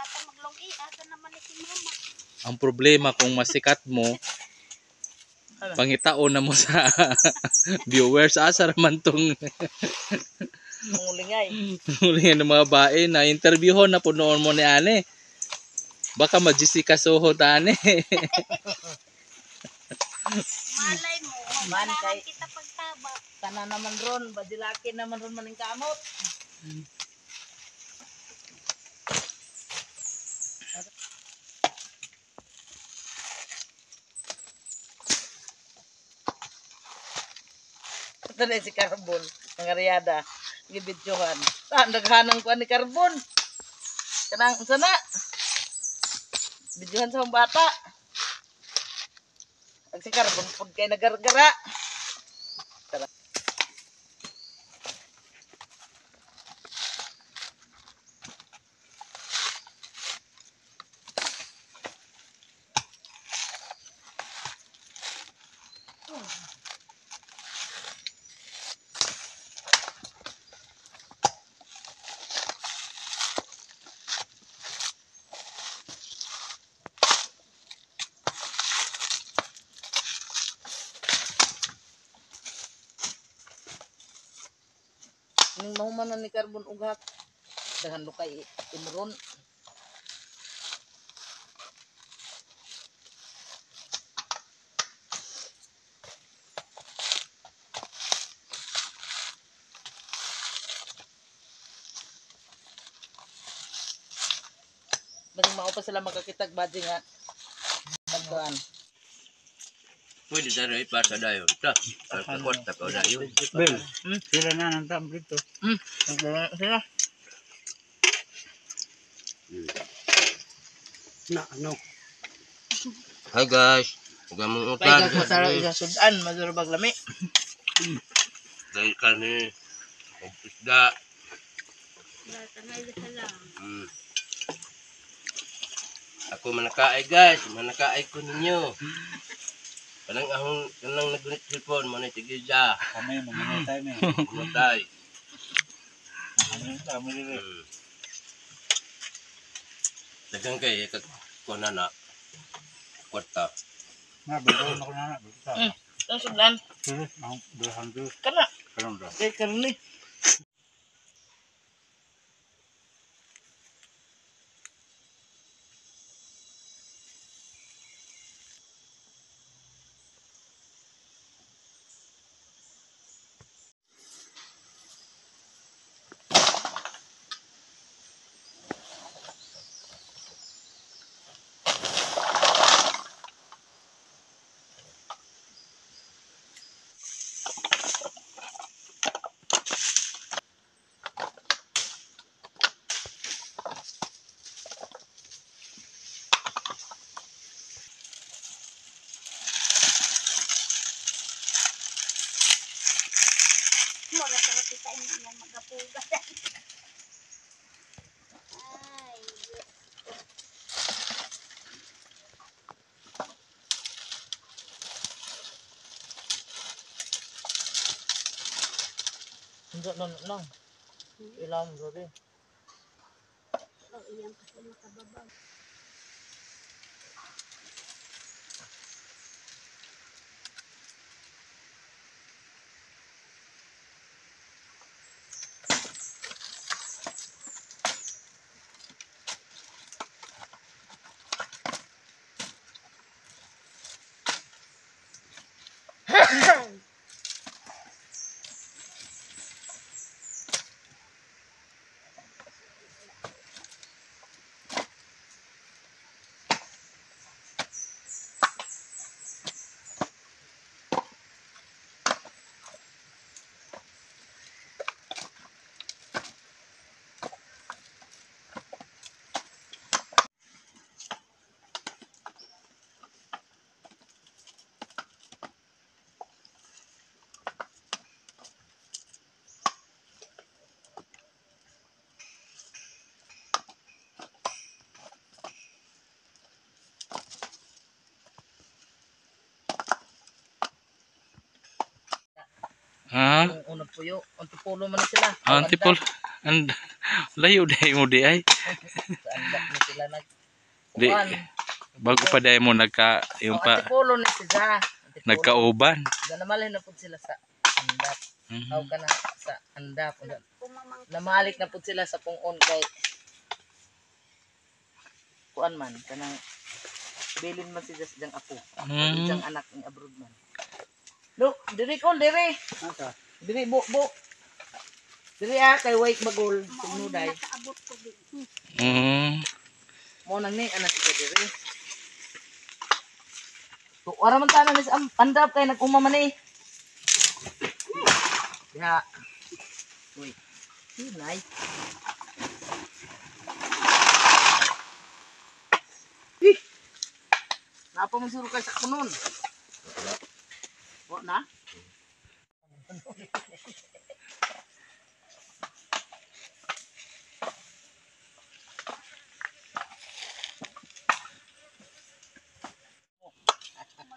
Ata maglungi asa naman ni si mama. Ang problema kung masikat mo, pangitaon na mo sa viewers, asa raman tong Mangulingay. hulingan ng mga bae na interviewon na punoon mo ni ane. Baka ma-Jessica Soho ta ane. Malay mo, Man, manahan kay- kita pagtaba. Kana naman ron, badilaki naman ron maning kamot. Ito na si Carbon, ng Ariada, gibidyohan. Saan naghanang kuan ni Carbon? Kanang unsa na? Bidyohan sa mga bata. Ang si Carbon pud kay nagargara. Tara. Ning mahuman na ni Carbon ughak. Daghan lukay imron. Basing mao pa sila makakitag badge nga. Pagkuan. Pwede sa rin ipasa dayon. Ta, pagkakwarta pa dayon. Bel, sila na nang tam dito. Sila. Na, ano? Hi guys. Huwag mong Pay utan. ka sa isa sudan maduro bag lami. Dahil kami. Og isda. Tanay sa lang. Ako manakaay guys, manakaay ko ninyo. Kanang ahong kanang nagunit cellphone mo na tigisa. Kami, maminay tayo. Matay. Kami, kami dito. Daghang kay kag kuan na na. Kwarta. Na, bel, ako na na. Bel, Ang sudan Sila, ang dalahan dito. kana Karon ra. kay karni. Mura sa kita inyong magapuga. Ay, Diyos. Unsa na nang? Ilang sorry. Oh, iyan kasi makababaw. Ha? Ang unang puyo, antipolo man na sila. Antipol. And layo day mo di ay. Sa andap ni sila nag Di, kuan. bago pa dahil mo nagka, yung Oh, pa, Antipolo ni sila. Antipolo. nagkauban. Ganamalhin na pud sila sa andap. Aw ka na sa andap. Pumamang Namalik na pud sila sa pungon kay kuan man kanang bilin man si Jas diyang apo. Diyang anak ng abroad man. No, diri ko diri. Asa? Diri bo bo. Diri ah kay wake magol maon tugnuday. nakaabot ko din. Mo nang ni anak siya diri. To ora man tanan is andap kay nag-uma man eh. Diha. Uy. Hinay. Ih. Napa mo suro kay sa kunon? Wa na?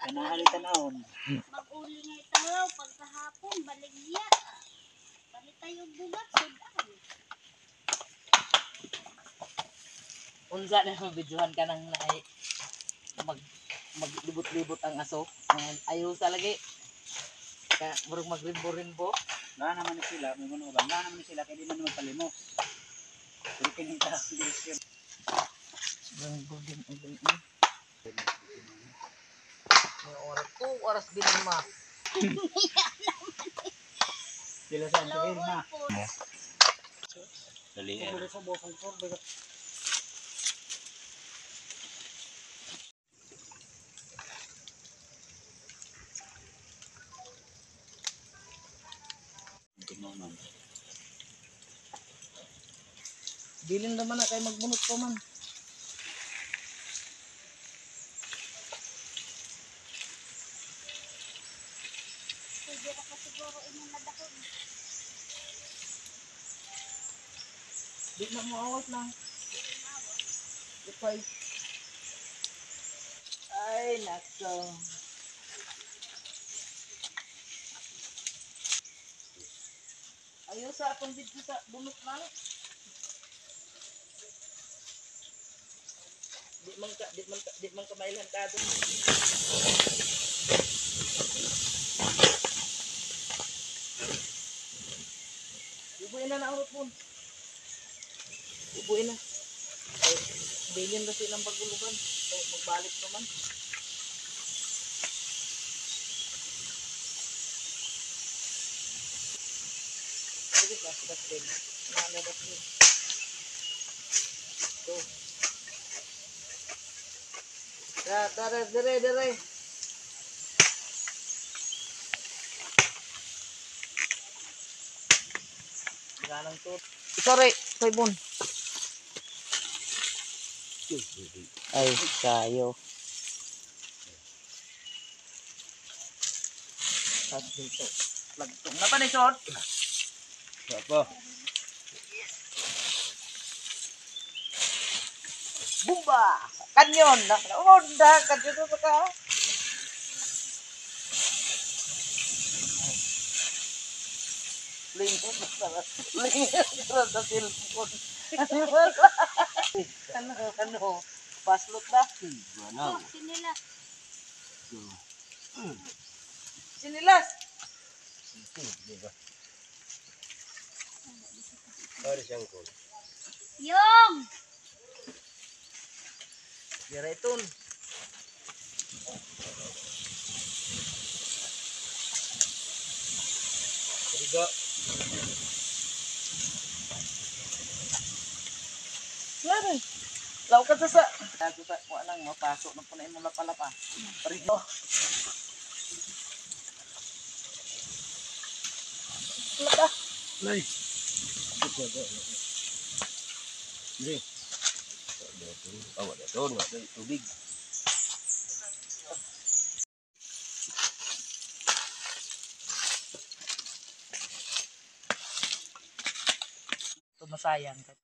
Kanahali tanawon. Mag-uli nga itaw pagkahapon baligya. Balit tayo bugat sudan. Unsa na ang videohan ka nang naay mag maglibot-libot ang aso. Ayaw sa lagi. Kaya murag magrimbo-rimbo. Nga naman ni sila, may mga ba? Nga naman ni sila kay di man magpalimos. Pero kini ta dili siya. Sobrang bugin ang ganyan. May oras ko, oras din ma. Dili sa antigil na. Dali. Bilin naman na kay magbunot pa man. Pwede ra ka siguro imong nadakon. Di na mo awat na. Ipay. Ay, nako. Ayaw sa atong video sa bunot na. Di man ka mailan ka doon. Ibuin na na urot mo. Ibuin na. Ay, bilin kasi ng bagulugan. So, magbalik naman. Sige ba, dustbin. Ano dustbin? Ito. Tara, dire, dire. Ganang to. Sorry, Paibon. Ay, kayo. Tapos dito. Lagtong na pa ni Short. Apa? Bumba! Kanyon! Naunda! Kanyon na ka! Lingkod na sa lingkod sa cellphone. Ano, ano? Paslot na. Ano? Oh, sinila. Sinilas! Sorry siyang ko. Yong! Dira iton. Ligo. Ngari. Law ka sa Ako sa wa nang mapasok na po na imong lapalapa. Parigo. Lapa. Nay. Dili. Awa na to, wala tubig. Tumasayang ka.